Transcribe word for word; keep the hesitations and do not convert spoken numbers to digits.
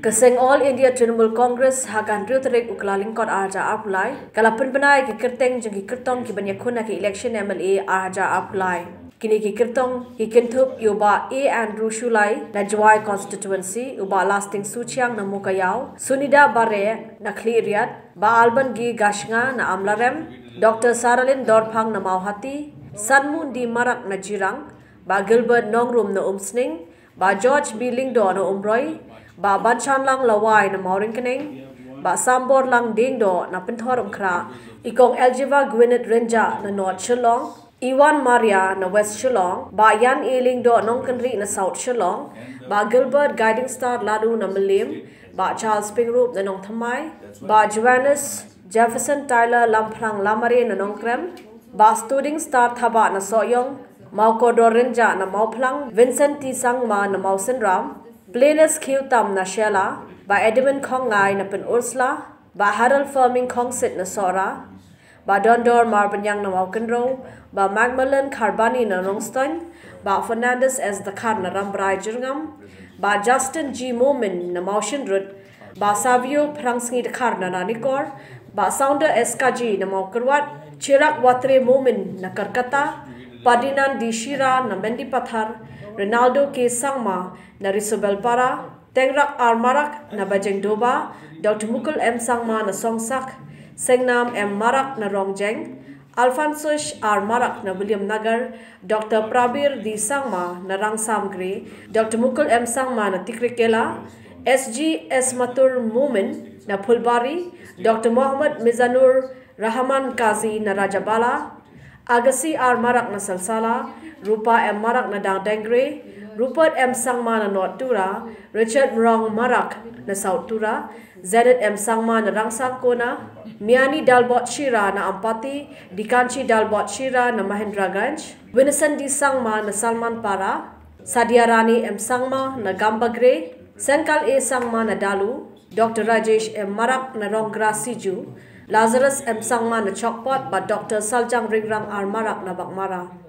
Ka seng All India Trinamool Congress ha ka hynriew tarik u Kyllalyngkot arhajar arphew lai ka la pynbna ïa ki kyrteng jong ki kyrtong kiban ïakhun ha ka election M L A arhajar arphew lai. Kine ki kyrtong ki kynthup ïa u Bah A Andrew Shullai na Jowai Constituency, u Bah Lasting Suchiang na Mowkaiaw, Sunita Bareh na Khliehriat, Bah Alban G Gashnga na Amlarem, Doctor Saralin Dorphang na Mawhati, Sanmun D Marak na Jirang, Bah Gilbert Nongrum na Umsning, Bah George B Lyngdoh na Umroi, Bah Banshanlang Lawai na Mawryngkneng, Bah Samborlang Diengdoh na Pynthorumkhrah, i Kong Eljiva Gwyneth Rynjah na North Shillong, Iwan Maria na West Shillong, Bah Yan A Lyngdoh Nongkynrih na South Shillong, Bah Gilbert Guiding Star Ladoo na Mylliem, Bah Charles Pyngrope na Nongthymmai, Bah Johannes Jefferson Tyler Lamphlang Lamare na Nongkrem, Bah Studing Star Thabah na Sohiong, Mawkordor Rynjah na Mawphlang, Vincent T Sangma na Mawsynram, Playlist Khiewtam na Shella, Bah Edmund Khongngai na Pynursla, Bah Harold Firming Khongsit na Sohra, Bah Dondor Marbaniang na Mawkynrew, Bah Macmillan Kharbani na Nongstoiñ, Bah Fernandez S Dkhar na Rambrai Jyrngam, Bah Justin G Momin na Mawshynrut, Bah Savio Phrangsngi Dkhar na Ranikor, Bah Sounder S Kaji na Mawkyrwat, Chirag Watre Momin na Karkata, Ferdinand D Shira na Mendipathar, Ronaldo K Sangma na Risobelpara, Tengrak R Marak na Bajengdoba, Doctor Mukul M Sangma na Songsak, Sengnam M Marak na Rongjeng, Alphonsus R Marak na Williamnagar, Doctor Prabir D Sangma na Rangsam Grey, Doctor Mukul M Sangma na Tikrikela, S G S Matur Momin na Phulbari, Doctor Mohammad Mizanur Rahman Kazi na Rajabala, Agassi R Marak na Salsala, Rupa M Marak na Dangdengre, Rupert M Sangma na North Tura, Richard Mrong Marak na South Tura, Zenith M Sangma na Rangsangkona, Miani Dalbot Shira na Ampati, Dikanchi Dalbot Shira na Mahendraganj, Winnison D Sangma na Salmanpara, Sadiarani M Sangma na Gambagre, Sengkal A Sangma na Dalu, Doctor Rajesh M Marak na Rongra Siju, Lazarus M Sangma na Chokpot bad Doctor Saljang Ringrang R Marak na Baghmara.